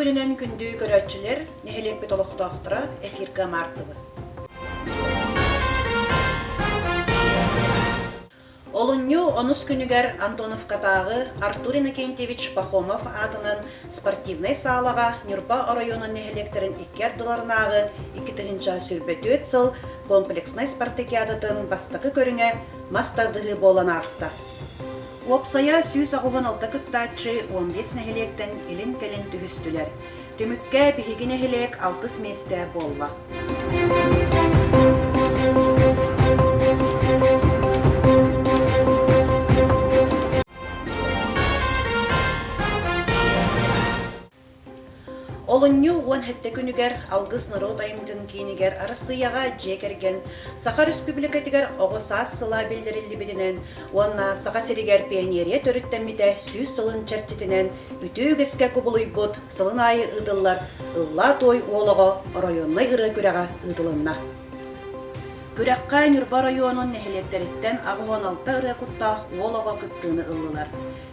күнүнэн күндү көрөөччүлэр, нэһилиэкпит олохтоохторо эфирга маартыбыт. Олунньу онус күнүгэр Антоновкатааҕы Артур Иннокентьевич Пахомов аатынан спортивнай саалаҕа Ньурба оройуонун нэһилиэктэрин икки ардыларынааҕы 2024 сыл комплекснай спартакиадатын бастакы көрүҥэ мас тардыһыы буолан ааста. Уопсайа 186 кыттааччы 15 нэһилиэктэн илин-кэлин түһүстүлэр. Түмүккэ биһиги нэһилиэк алтыс миэстэ буолла. Олунньу 17 күнүгэр Алгыс норуот айымньытын киинигэр Арассыыйаҕа дьиэ кэргэн Саха Өрөспүүбүлүкэтигэр оҕо саас сыла биллэриллибитинэн уонна Саха сиригэр пионерия төрүттэммитэ 100 сылын чэрчитинэн үтүө үгэскэ кубулуйбут сылын аайы ыытыллар Ыллаа-туой уол оҕо оройуоннай ырыа күрэҕэ ыытылынна. Күрэххэ Ньурба оройуонун нэһилиэктэриттэн 86 ырыа куттаах уол оҕо кыттыыны ыллылар.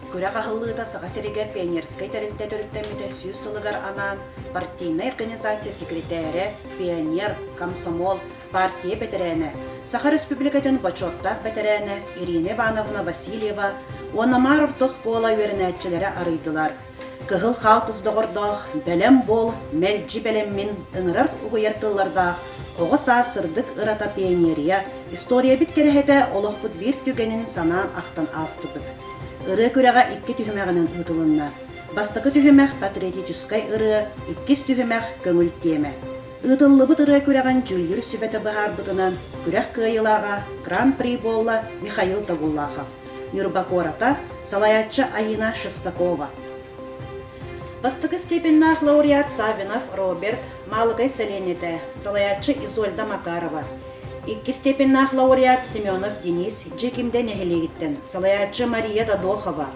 Күрэх аһыллыыта Саха сиригэр пионерскай тэрилтэ төрүттэммитэ 100 сылыгар анаан партийнай организация секретэрэ, пионер, комсомол, партия бэтэрээнэ, Саха Республикатын бочуоттаах бэтэрээнэ Ирина Ивановна Васильева уонна Маар орто оскуола үөрэнээччилэрэ арыйдылар. Кыһыл хаалтыс доҕордоох, бэлэм буол, мэлдьи бэлэммин ыҥырар угуйар тыллардаах оҕо саас сырдык ырата пионерия, историябыт кэрэһэтэ олохпут биир түгэнин санаан ахтан аастыбыт. Ырыа күрэҕэ икки түһүмэҕинэн ыытылынна. Бастакы түһүмэх патриотическай ырыа, иккис түһүмэх көҥүл тиэмэ. Ыытыллыбыт ырыа күрэҕин дьүүллүүр сүбэтэ быһаарбытынан, күрэх кыайыылааҕа Гран-при буолла Михаил Тогуллахов. Ньурба куората, салайааччы Айыына Шестакова. Бастакы степеннээх лауреат Саввинов Роберт, Маалыкай сэлиэнньэтэ, салайааччы Изольда Макарова. Икки степеннээх лауреат Семенов Денис, Дьиикимдэ нэһилиэгиттэн, салайааччы Мария Додохова.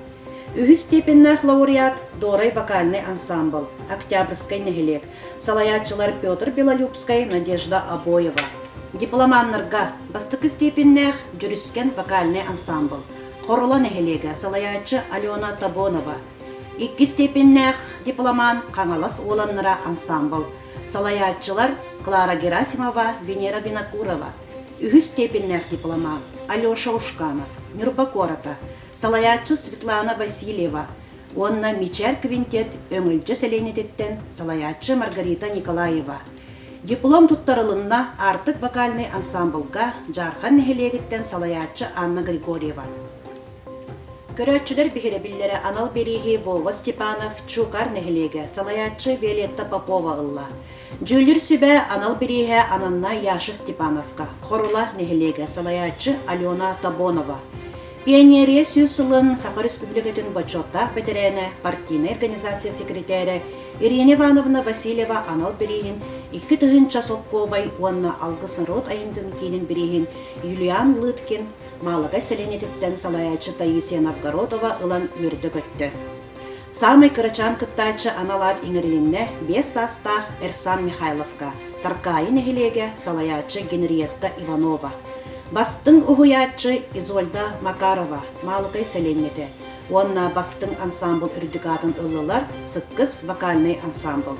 Үһүс степеннээх лауреат Дорай вокальнай ансамбл, Октябрьскай нэһилиэк, салайааччылар Петр Белолюбскай, Надежда Обоева. Дипломаннарга бастакы степеннээх Дьүрүскэн вокальнай ансамбл, Хорула нэһилиэгэ, салайааччы Алена Тобонова. Икки степеннээх дипломан Хаҥалас уоланнара ансамбл, салайааччылар Клара Герасимова, Венера Винокурова. Үһүс степеннээх дипломан Алеша Ушканов, Ньурба куората, салайааччы Светлана Васильева уонна Мичээр квинтет Өҥөлдьө сэлиэнньэтиттэн салайааччы Маргарита Николаева. Диплом туттарылынна Аартык вокальнай ансамблга Дьаархан нэһилиэгиттэн салайааччы Анна Григорьева. Көрөөччүлэр биһирэбиллэрэ анал бирииһи Вова Степанов, Чуукаар нэһилиэгэ, салайааччы Виолетта Попова ылла. Дьүүллүүр сүбэ анал бирииһэ ананна Яша Степановка, Хорула нэһилиэгэ, салайааччы Алена Тобонова. Пионерия 100 сылын Саха Республикатын бочуоттаах бэтэрээнэ, партийнай организация секретэрэ Ирина Ивановна Васильева анал бирииһин 2000 солкуобай уонна Алгыс норуот айымньытын киинин бирииһин Юлиан Лыткин Маалыкай сэлиэнньэтиттэн салайааччы Таисия Новгородова ылан үөрдэ-көттө. Саамай кырачаан кыттааччы анал аат иҥэрилиннэ 5 саастаах Эрсан Михайловка, Таркаайы нэһилиэгэ, салайааччы Генриетта Иванова. Бастыҥ уһуйааччы Изольда Макарова, Маалыкай сэлиэнньэтэ уонна бастыҥ ансаамбыл үрдүк аатын ыллылар Сыккыс вокальнай ансаамбыл.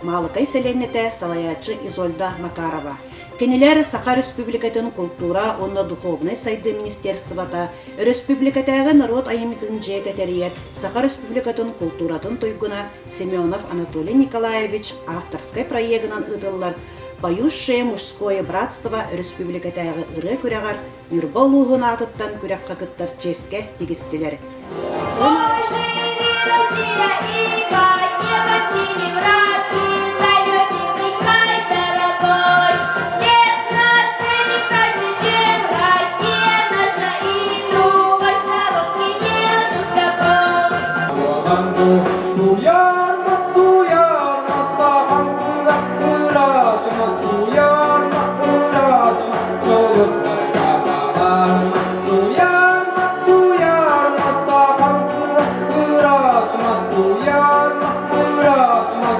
Маалыкай сэлиэнньэтэ, салайааччы Изольда Макарова. Кинилэр Саха Республикатын култуура уонна духовнай сайдыы министерствота Өрөспүүбүлүкэтээҕи норуот айымньытын дьиэтэ тэрийэр Саха Республикатын култууратын туйгуна Семенов Анатолий Николаевич авторскай проегынан ыытыллар «Поющее мужское братство» өрөспүүбүлүкэтээҕи ырыа күрэҕэр Ньурба улууһун аатыттан күрэххэ кыттар чиэскэ тигистилэр. Ой, живи, Россия, и под небом синим расцветай, любимый край дорогой. Нет нации не краше, чем Россия наша, и другой сторонки нету такой. Туйаарма, туйаарма, сахан ыраатыма, туйаарма, ыраатыма, сулустарга Туйаарма, туйаарма, сахан ыраатыма, туйаарма, ыраатыма,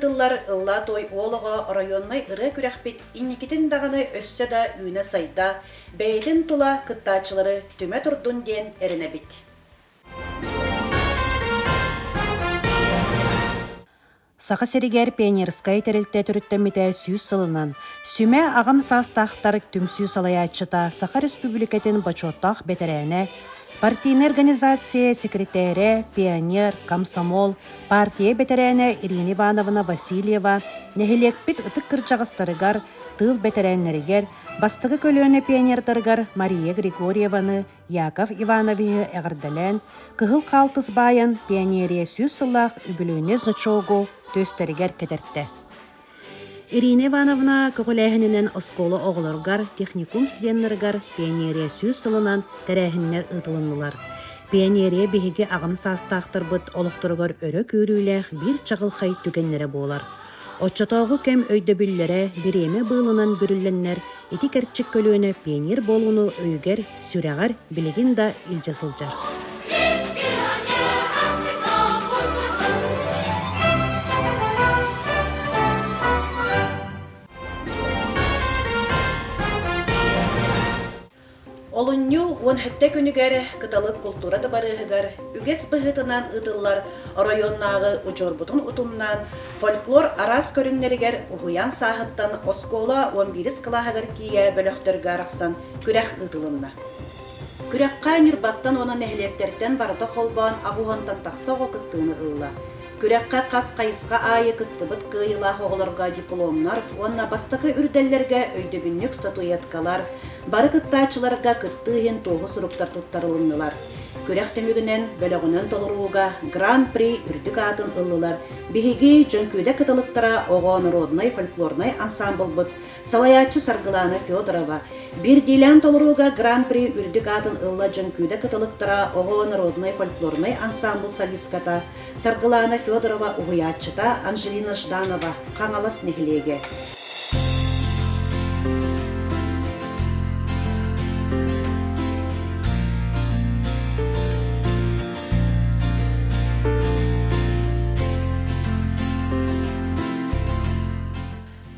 ыытыллар Ыллаа туой уол оҕо оройуоннай ырыа күрэхпит инникитин даҕаны өссө да үүнэ-сайда, бэйэтин тула кыттааччылары түмэ турдун диэн эрэнэбит. Саха сиригэр пионерскай тэрилтэ төрүттэммитэ 100 сылынан Сүмэ аҕам саастаахтар түмсүү салайааччыта Саха Республикатын бочуоттаах бэтэрээнэ, партийнай организация секретэрэ, пионер, комсомол, партия бэтэрээнэ Ирина Ивановна Васильева нэһилиэкпит ытык кырдьаҕастарыгар, тыыл бэтэрээннэригэр, бастакы көлүөнэ пионердарыгар Мария Григорьеваны, Яков Ивановиһы эҕэрдэлээн, кыһыл хаалтыс баайан пионерия 100 сыллаах үбүлүөйнэй значогу түөстэригэр кэтэртэ. Ирина Ивановна көҕүлээһининэн оскуола оҕолоругар, техникум студеннарыгар пионерия 100 сылынан тэрээһиннэр ыытылыннылар. Пионерия биһиги аҕам саастаахтарбыт олохторугар өрө күүрүүлээх биир чаҕылхай түгэннэрэ буолар. Оччотооҕу кэм өйдөбүллэрэ бириэмэ быылынан бүрүллэннэр, ити кэрчик көлүөнэ пионер буолууну өйүгэр, сүрэҕэр билигин да илдьэ сылдьар. Олунньу 17 күнүгэр Кыталык култуура дыбарыаһыгар үгэс быһыытынан ыытыллар оройуоннааҕы удьуорбутун утумнаан фольклор араас көрүҥнэригэр уһуйаан сааһыттан оскуола 11 кылааһыгар тиийэ бөлөхтөргө арахсан күрэх ыытылынна. Күрэххэ Ньурбаттан уонна нэһилиэктэртэн барыта холбоон аҕуһунтан тахса оҕо кыттыыны ылла. Күрэххэ хас хайысха аайы кыттыбыт кыайыылаах оҕолорго дипломнар уонна бастакы үрдэллэргэ өйдөбүнньүк статуэткалар, бары кыттааччыларга кыттыы иһин туоһу суруктар туттарылыннылар. Күрэх түмүгүнэн бөлөҕүнэн толорууга Гран-при үрдүк аатын ыллылар биһиги Дьөҥкүүдэ кыталыктара оҕо норуодунай фольклорнай ансаамбылбыт Салайааччы Саргылаана Федорова биирдиилээн толорууга Гран-при үрдүк аатын ылла Дьөҥкүүдэ кыталыктара оҕо народнай фольклорнай ансаамбыл солистката Саргылаана Федорова уһуйааччыта Анжелина Жданова, Хаҥалас нэһилиэгэ.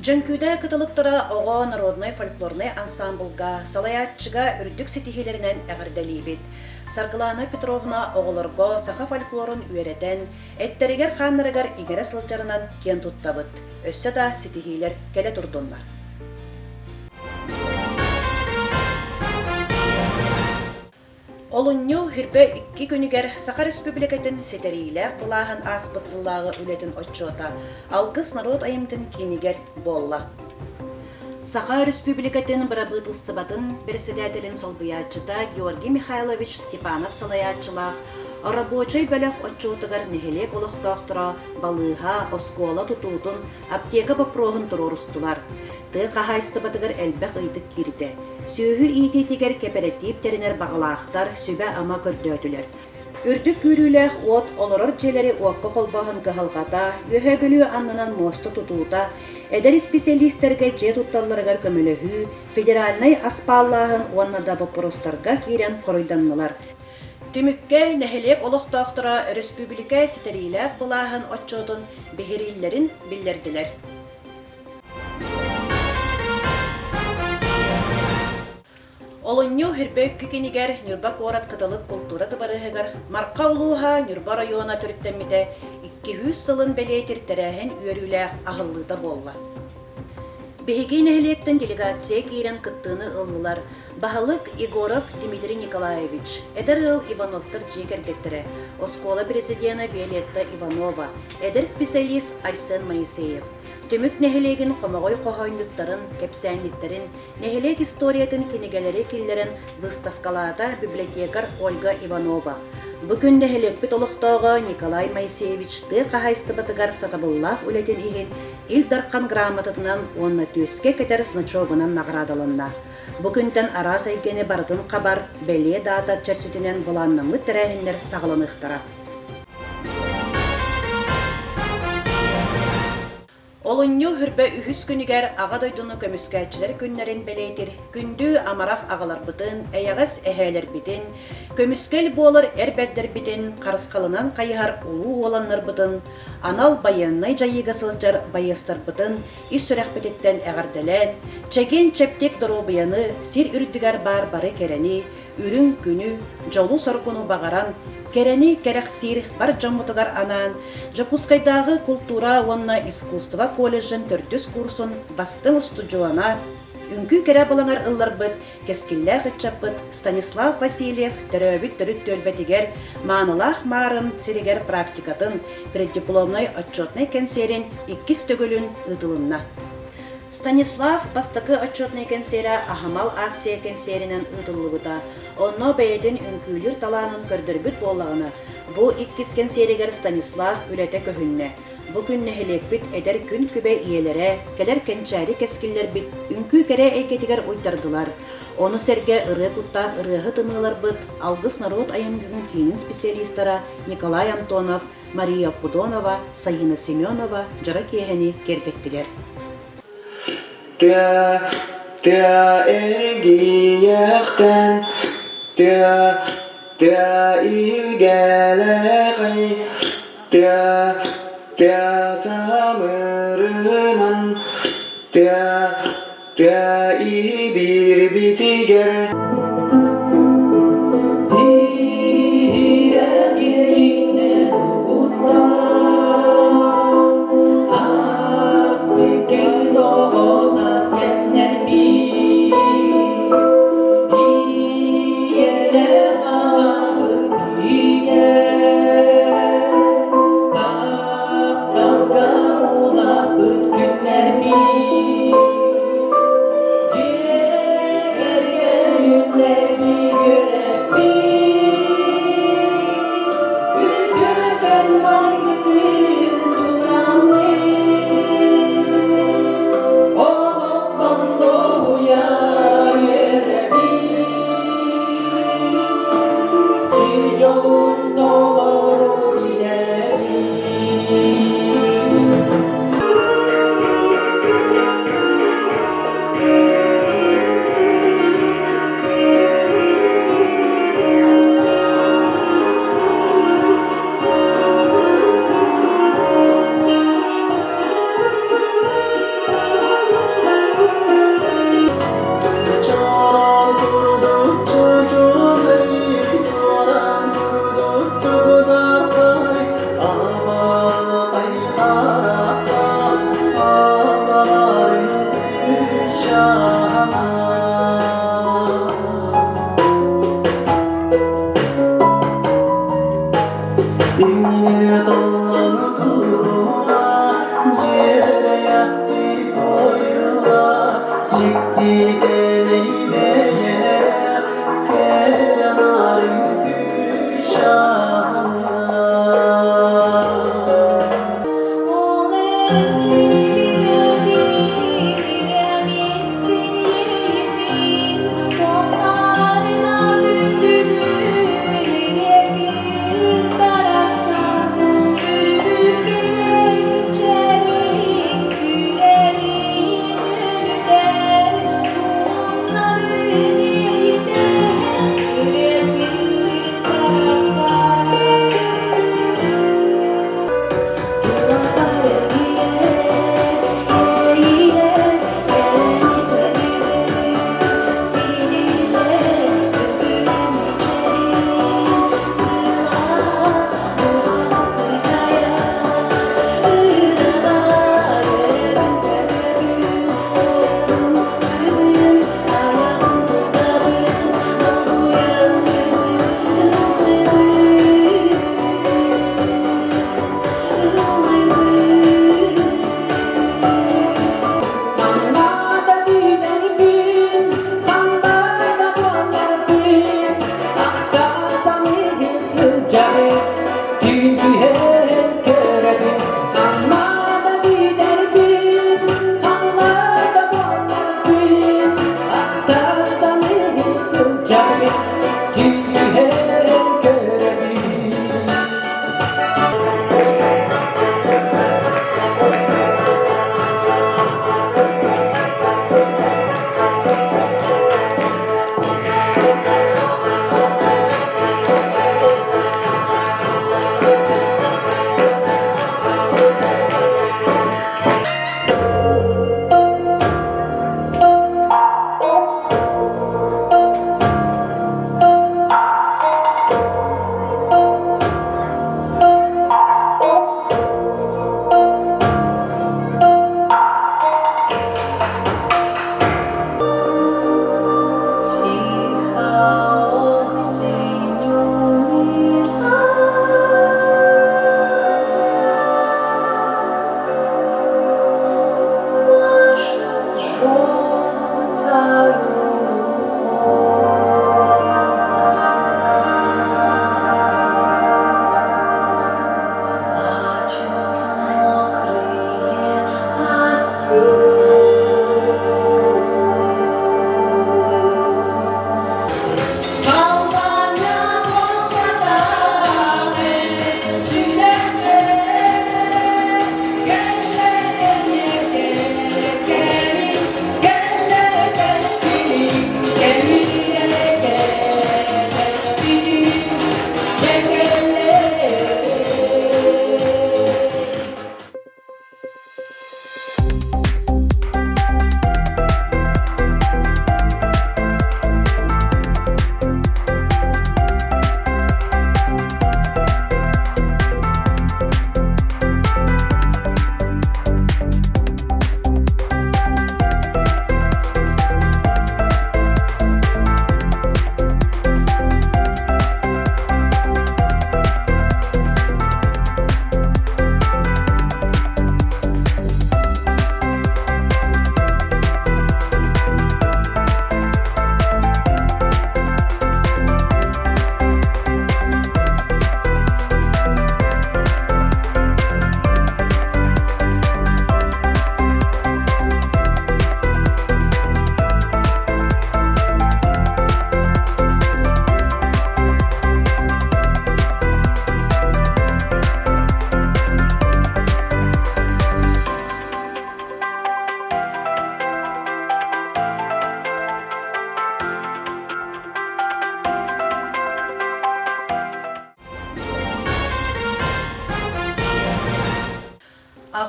Дьөҥкүүдэ кыталыктара оҕо народнай фольклорнай ансаамбылга, салайааччыга үрдүк ситиһиилэринэн эҕэрдэлиибит. Саргылаана Петровна оҕолорго саха фольклорун үөрэтэн, эттэригэр-хааннарыгар иҥэрэ сылдьарынан киэн туттабыт. Өссө да ситиһиилэр кэлэ турдуннар. Олунньу Хүрбэ икки күнүгэр Саха Республикатын ситэриилээх былааһын ааспыт сыллааҕы үлэтин отчуота Алгыс норуот айымньытын киинигэр буолла. Саха Республикатын Бырабыытылыстыбатын бэрэссэдээтэлин солбуйааччыта Георгий Михайлович Степанов салайааччылаах оробуочай бөлөх отчуотугар нэһилиэк олохтоохторо балыыһа, оскуола тутуутун, аптека боппуруоһун туруорустулар. Тыа хаһаайыстыбатыгар элбэх ыйытык киирдэ. Сүөһү иитиитигэр кэпэрэтиип тэринэр баҕалаахтар сүбэ-ама көрдөөтүлэр. Үрдүк күүрүүлээх уот олорор дьиэлэри уокка холбооһун кыһалҕата, Үөһээ Бүлүү аннынан муоста тутуута, эдэр исписэлиистэргэ дьиэ тутталларыгар көмөлөһүү, федеральнай аспааллааһын уонна да боппуруостарга киирэн хоруйданнылар. Түмүккэ нэһилиэк олохтоохторо өрөспүүбүлүкэ ситэриилээх былааһын отчуотун биһирииллэрин биллэрдилэр. Олунньу Хүрбэ кинигэр Ньурба куорат Кыталык култуура дыбарыаһыгар Марха улууһа Ньурба оройуона төрүттэммитэ 200 сылын бэлиэтир тэрээһин үөрүүлээх аһыллыыта буолла. Биһиги нэһилиэктэн делегация киирэн кыттыыны ыллылар баһылык Егоров Дмитрий Николаевич, эдэр ыал Ивановтар дьиэ кэргэттэрэ, оскуола президенэ Виолетта Иванова, эдэр специалист Айсен Моисеев. Түмүк нэһилиэгин хомоҕой хоһоонньуттарын, кэпсээнньиттэрин, нэһилиэк историятын кинигэлэри киллэрэн выставкалаата библиотекарь Ольга Иванова. Бу күн нэһилиэкпит олохтооҕо Николай Моисеевич тыа хаһаайыстыбатыгар сатабыллаах үлэтин иһин Ил Дархан грамотатынан уонна түөскэ кэтэр значогунан наҕараадаланна. Бу күнтэн араас эйгэни барытын хабар бэлиэ даата чэрчитинэн былааннаммыт тэрээһиннэр саҕаланыахтара. Олунньу үрбэ үһүс күнүгэр Аҕа дойдуну көмүскээччилэр күннэрин бэлиэтир күндү амарах аҕаларбытын, эйэҕэс эһээлэрбитин, көмүскэл буолар эр бэрдэрбитин харысхалынан хайыһар улуу уоланнарбытын, анал байыаннай дьайыыга сылдьар байыастарбытын ис сүрэхпититтэн эҕэрдэлээн, чэгиэн-чэбдик доруобуйаны, сир үрдүгэр баар бары кэрэни, үрүҥ күнү, дьолу-соргуну баҕаран, кэрэни кэрэхсиир бар дьоммутугар анаан Дьокуускайдааҕы култуура уонна искусство колледжын төрдүс курсун бастыҥ устудьуона, үҥкүү кэрэ абылаҥар ылларбыт кэскиллээх ыччаппыт Станислав Васильев төрөөбүт төрүт түөлбэтигэр маанылаах Маарын сиригэр практикатын преддипломнай отчетнай кэнсиэрин иккис төгүлүн ыытылынна. Станислав бастакы отчетнай кэнсиэрэ аһымал акция кэнсиэринэн ыытыллыбыта. Онно бэйэтин үҥкүүлүүр талаанын көрдөрбүт буоллаҕына, бу иккис кэнсиэригэр Станислав үлэтэ көһүннэ. Бу күн нэһилиэкпит эдэр күн күбэй ийэлэрэ, кэлэр кэнчээри кэскиллэрбит үҥкүү кэрэ эйгэтигэр уйдардылар. Ону сэргэ ырыа куттаах ырыаһыт ымыыларбыт Алгыс норуот айымньытын киинин специалистара Николай Антонов, Мария Пудонова, Сайыына Семенова дьоро киэһэни киэргэттилэр. Тыа, тыа эргийэхтэн, тыа, тыа илгэлэхэй, тыа, тыа самырынан, тыа, тыа ибирбитигэр.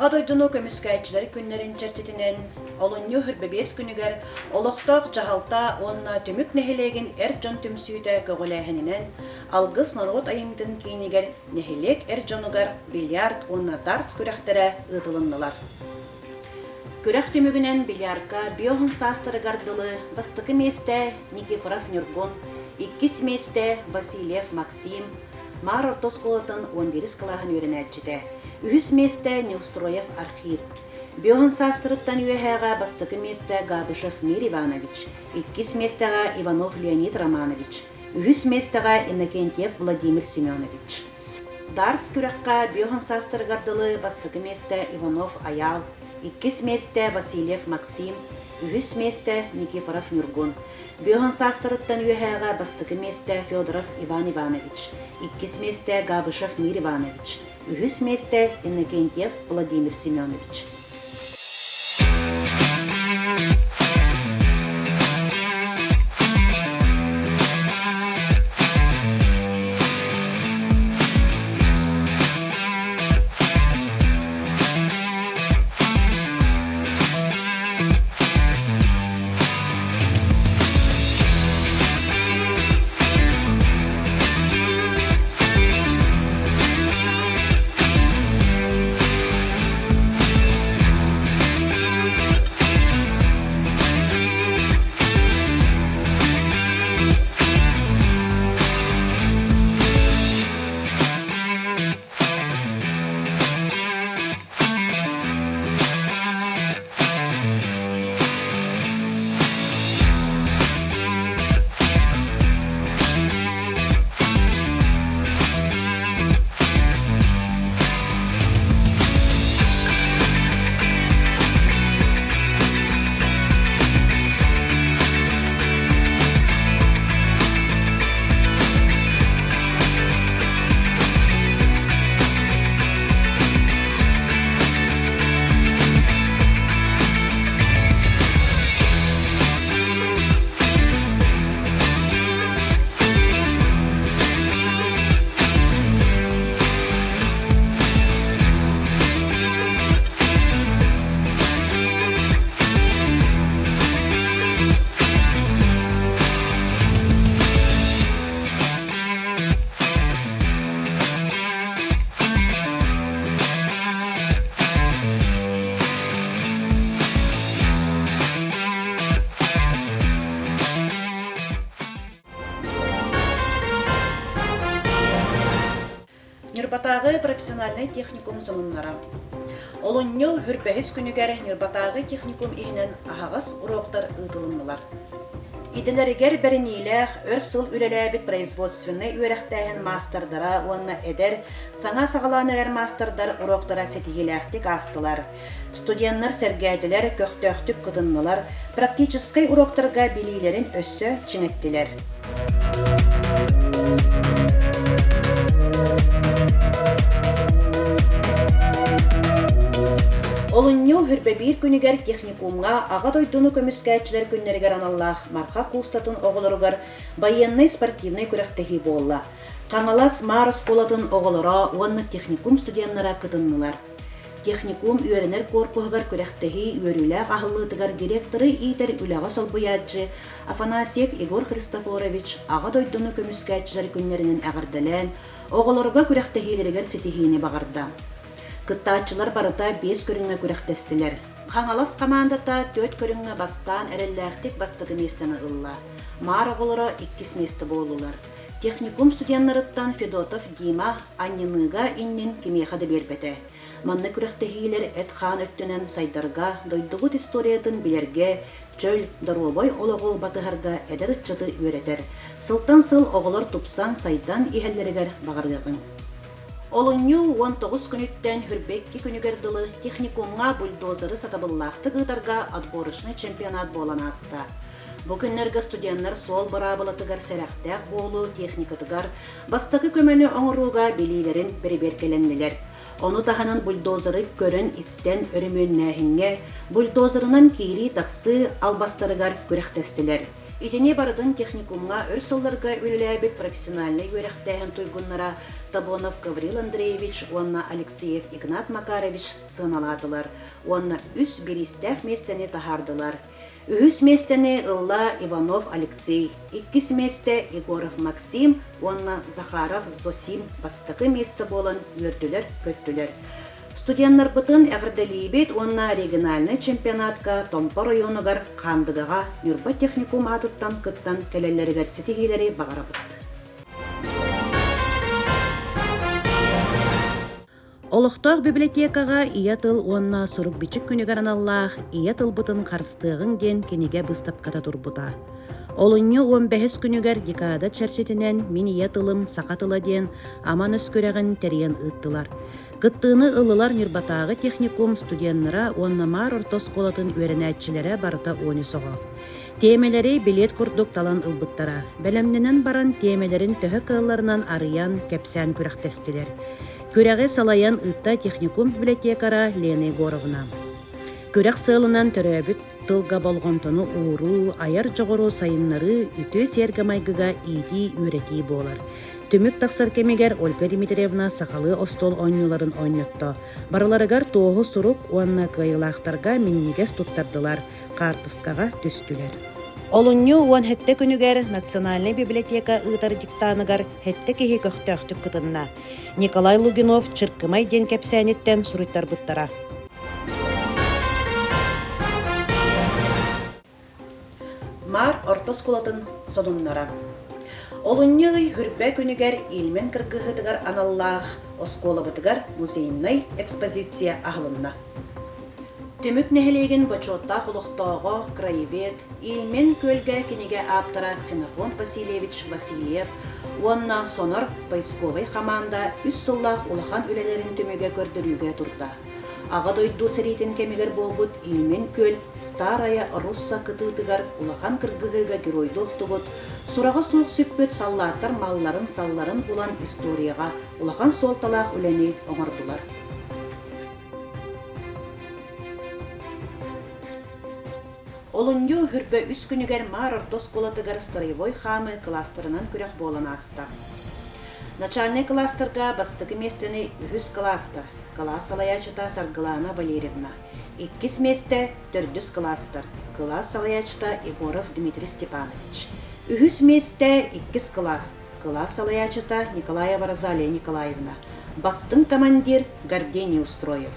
Аҕа дойдуну көмүскээччилэр күннэрин чэрчитинэн олунньу 25 күнүгэр олохтоох дьаһалта уонна Түмүк нэһилиэгин эр дьон түмсүүтэ көҕүлээһининэн Алгыс норуот айымньытын киинигэр нэһилиэк эр дьонугар бильярд уонна дартс күрэхтэрэ ыытылыннылар. Күрэх түмүгүнэн бильярдка биоһун саастарыгар дылы бастакы миэстэ Никифоров Ньургун, иккис миэстэ Васильев Максим, Маар орто оскуолатын 11 кылааһын үөрэнээччитэ, үһүс миэстэ Неустроев Архип. Биоһун саастарыттан үөһээҕэ бастакы миэстэ Габышев Мир Иванович, иккис миэстэҕэ Иванов Леонид Романович, үһүс миэстэҕэ Иннокентьев Владимир Семенович. Дартс күрэххэ биоһун саастарыгар дылы бастакы миэстэ Иванов Айаал, иккис миэстэ Васильев Максим, үһүс миэстэ Никифоров Ньургун. Бүөһүн саастарыттан үөһээҕэ бастакы миэстэ Федоров Иван Иванович, иккис миэстэ Габышев Мир Иванович, үһүс миэстэ Иннокентьев Владимир Семенович. Ньурбатааҕы профессиональнай техникум сонуннара. Олунньу Хүрбэһис күнүгэр Ньурбатааҕы техникум иһинэн аһаҕас уруоктар ыытылыннылар. Идэлэригэр бэриниилээх, өр сыл үлэлээбит производственнай үөрэхтээһин маастардара уонна эдэр, саҥа саҕалаан эрэр маастардар уруоктара ситиһиилээхтик аастылар. Студеннар сэргээтилэр, көхтөөхтүк кытыннылар, практическай уруоктарга билиилэрин өссө чиҥэттилэр. Олунньу Хүрбэбиир күнүгэр техникумҥа Аҕа дойдуну көмүскээччилэр күннэригэр аналлаах Марха куустатын оҕолоругар байыаннай-спортивнай күрэхтэһии буолла. Хаҥалас Маар оскуолатын оҕолоро уонна техникум студеннара кытыннылар. Техникум үөрэнэр куорпуһугар күрэхтэһии үөрүүлээх аһыллыытыгар директоры иитэр үлэҕэ солбуйааччы Афанасьев Егор Христофорович Аҕа дойдуну көмүскээччилэр күннэринэн эҕэрдэлээн, оҕолорго күрэхтэһиилэригэр ситиһиини баҕарда. Кыттааччылар барыта биэс көрүҥҥэ күрэхтэстилэр. Хаҥалас хамаандата түөрт көрүҥҥэ бастаан эрэллээхтик бастакы миэстэни ылла. Маар оҕолоро иккис миэстэ буоллулар. Техникум студеннарыттан Федотов Дима анньыныыга иннин кимиэхэ да биэрбэтэ. Манна күрэхтэһиилэр эт-хаан өттүнэн сайдарга, дойдубут историятын билэргэ, чөл, доруобай олоҕу батыһарга эдэр ыччаты үөрэтэр. Сылтан сыл оҕолор тупсан, сайдан иһэллэригэр баҕарыаҕыҥ. Олунньу 19 күнүттэн Хүрбэкки күнүгэр дылы техникумҥа бульдозеры сатабыллаахтык ыытарга отборочнай чемпионат буолан ааста. Бу күннэргэ студеннар суол быраабылатыгар сэрэхтээх буолуу техникатыгар бастакы көмөнү оҥорууга билиилэрин бэрэбиэркэлэннилэр. Ону таһынан бульдозеры көрөн-истэн өрөмүөннээһиҥҥэ, бульдозерынан киирии-тахсыы албастарыгар күрэхтэстилэр. Итини барытын техникумҥа өр сылларга үлэлээбит профессиональнай үөрэхтээһин туйгуннара Тобонов Гаврил Андреевич уонна Алексеев Игнат Макарович сыаналаатылар уонна үс бириистээх миэстэни таһаардылар. Үһүс миэстэни ылла Иванов Алексей, иккис миэстэ Егоров Максим уонна Захаров Зосим бастакы миэстэ буолан үөрдүлэр-көттүлэр. Студеннарбытын эҕэрдэлиибит уонна региональнай чемпионатка Томпо оройуонугар Хаандыгаҕа Ньурба техникум аатыттан кыттан кэлэллэригэр ситиһиилэри баҕарабыт. Олохтоох библиотекаҕа Ийэ тыл уонна сурук-бичик күнүгэр аналлаах Ийэ тылбытын харыстыаҕыҥ диэн кинигэ быыстапката турбута. Олунньу уон бэһис күнүгэр декада чэрчитинэн Мин ийэ тылым саха тыла диэн Аман өс күрэҕин тэрийэн ыыттылар. Кыттыыны ыллылар Ньурбатааҕы техникум студеннара уонна Маар орто оскуолатын үөрэнээччилэрэ барыта 13 оҕо. Тиэмэлэри билиэт курдук талан ылбыттара. Бэлэмнэнэн баран тиэмэлэрин төһө кыалларынан арыйан, кэпсээн күрэхтэстилэр. Күрэҕи салайан ыытта техникум библиотекара Лена Егоровна. Күрэх сыалынан төрөөбүт тылга болҕомтону ууруу, айар дьоҕуру сайыннарыы үтүө сиэргэ-майгыга иитии-үөрэтии буолар. Түмүк тахсар кэмигэр Ольга Дмитриевна сахалыы остуол оонньууларын оонньотто. Барыларыгар туоһу сурук уонна кыайыылаахтарга минньигэс туттардылар, хаартыскаҕа түстүлэр. Олунньу 17 күнүгэр Национальнай библиотека ыытар диктаныгар сэттэ киһи көхтөөхтүк кытынна. Николай Лугинов Чыркымай диэн кэпсээниттэн суруйтарбыттара. Маар орто оскуолатын сонуннара. Олунньу ый Хүрбэ күнүгэр Ильмень кыргыһыытыгар аналлаах оскуолабытыгар музейнай экспозиция аһылынна. Түмүк нэһилиэгин бочуоттаах олохтооҕо, краевед, Ильмень күөлгэ кинигэ ааптара Ксенофонт Васильевич Васильев уонна Сонор поисковай хамаанда үс сыллаах улахан үлэлэрин түмүгэ көрдөрүүгэ турда. Аҕа дойду сэриитин кэмигэр буолбут Ильмень күөл Старая Русса кытыытыгар улахан кыргыһыыга геройдуу охтубут, сураҕа суох сүппүт саллааттар малларын-салларын булан историяҕа улахан суолталаах үлэни оҥордулар. Олунньу Хүрбэ үс күнүгэр Маар орто оскуолатыгар строевой хаамыы кылаастарынан күрэх буолан ааста. Начальнай кылаастарга бастакы миэстэни үһүс кылааска кылаас салайааччыта Саргылаана Валерьевна, иккис миэстэ төрдүс кылаастар, кылаас салайааччыта Егоров Дмитрий Степанович, үһүс миэстэ иккис кылаас, кылаас салайааччыта Николаева Розалия Николаевна, бастыҥ командир Гордей Неустроев.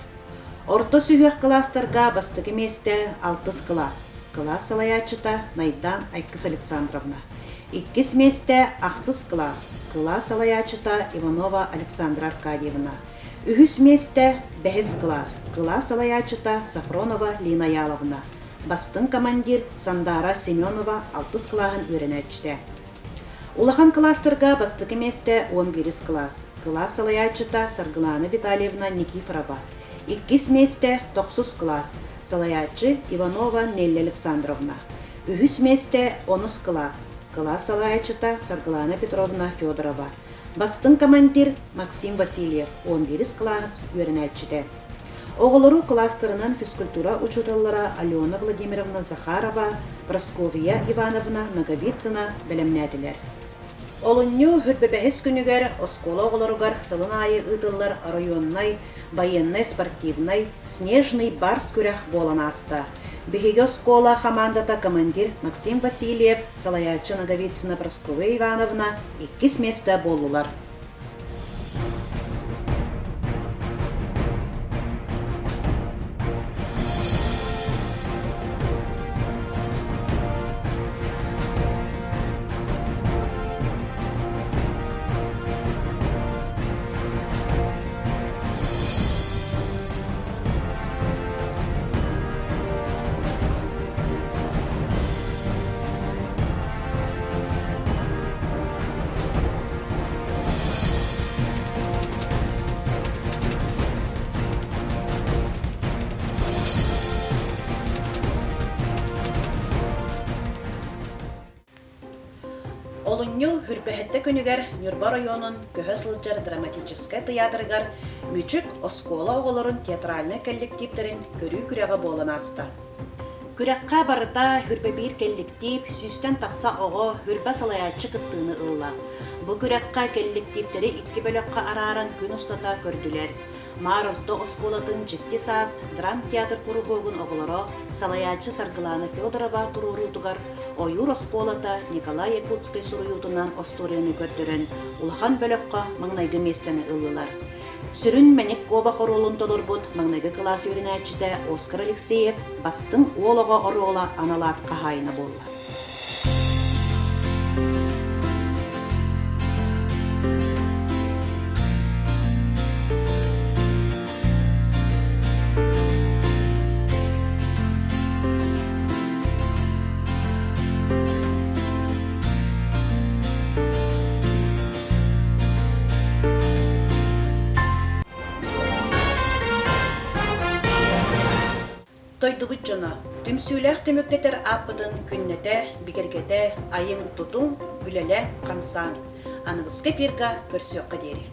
Орто сүһүөх кылаастарга бастакы миэстэ алтыс кылаас, кылаас салайааччыта Найдаан Айкыс Александровна, иккис миэстэ ахсыс кылаас, кылаас салайааччыта Иванова Александра Аркадьевна, үһүс миэстэ бэһис кылаас, кылаас салайааччыта Сафронова Лина Яловна, бастыҥ командир Сандаара Семенова алтыс кылааһын үөрэнээччитэ. Улахан кылаастарга бастакы миэстэ уон биирис кылаас, кылаас салайааччыта Саргылаана Витальевна Никифорова, иккис миэстэ тохсус кылаас, салайааччы Иванова Нелли Александровна, үһүс миэстэ онус кылаас, кылаас салайааччыта Саргылаана Петровна Федорова, бастыҥ командир Максим Васильев, уон биирис кылаас үөрэнээччитэ. Оҕолору кылаастарынан физкультура учууталлара Алена Владимировна Захарова, Прасковья Ивановна Ноговицына бэлэмнээтилэр. Олунньу Хүрбэбэһис күнүгэр оскуола оҕолоругар сылын аайы ыытыллар оройуоннай байыаннай-спортивнай «Снежный барс» күрэх буолан ааста. Биһиги оскуола хамаандата командир Максим Васильев, салайааччы Ноговицына Прасковья Ивановна иккис миэстэ буоллулар. Олунньу Хүрбэһэттэ күнүгэр Ньурба оройуонун көһө сылдьар драматическай тыйаатырыгар Мүчүк оскуола оҕолорун театральнай коллективтэрин көрүү күрэҕэ буолан ааста. Күрэххэ барыта хүрбэ биир кэлликтиип, сүүстэн тахса оҕо, хүрбэ салайааччы кыттыыны ылла. Бу күрэххэ кэлликтииптэри икки бөлөххө арааран күн устата көрдүлэр. Маар орто оскуолатын Дьикти саас драмтеатр куруһуогун оҕолоро салайааччы Саргылаана Федорова туруоруутугар Ойуур оскуолата Николай Якутскай суруйуутунан остуоруйаны көрдөрөн улахан бөлөххө маҥнайгы миэстэни ыллылар. Сүрүн мэник куобах оруолун толорбут маҥнайгы кылаас үөрэнээччитэ Оскар Алексеев бастыҥ уол оҕо оруола анал аат хаһаайына буолла. Дойдубут дьоно, түмсүүлээх түмүктэтэр ааппытын күннэтэ, бигэргэтэ, айыҥ-тутуҥ, үлэлэ, хамсааҥ. Аныгыскы эфирга көрсүөххэ диэри.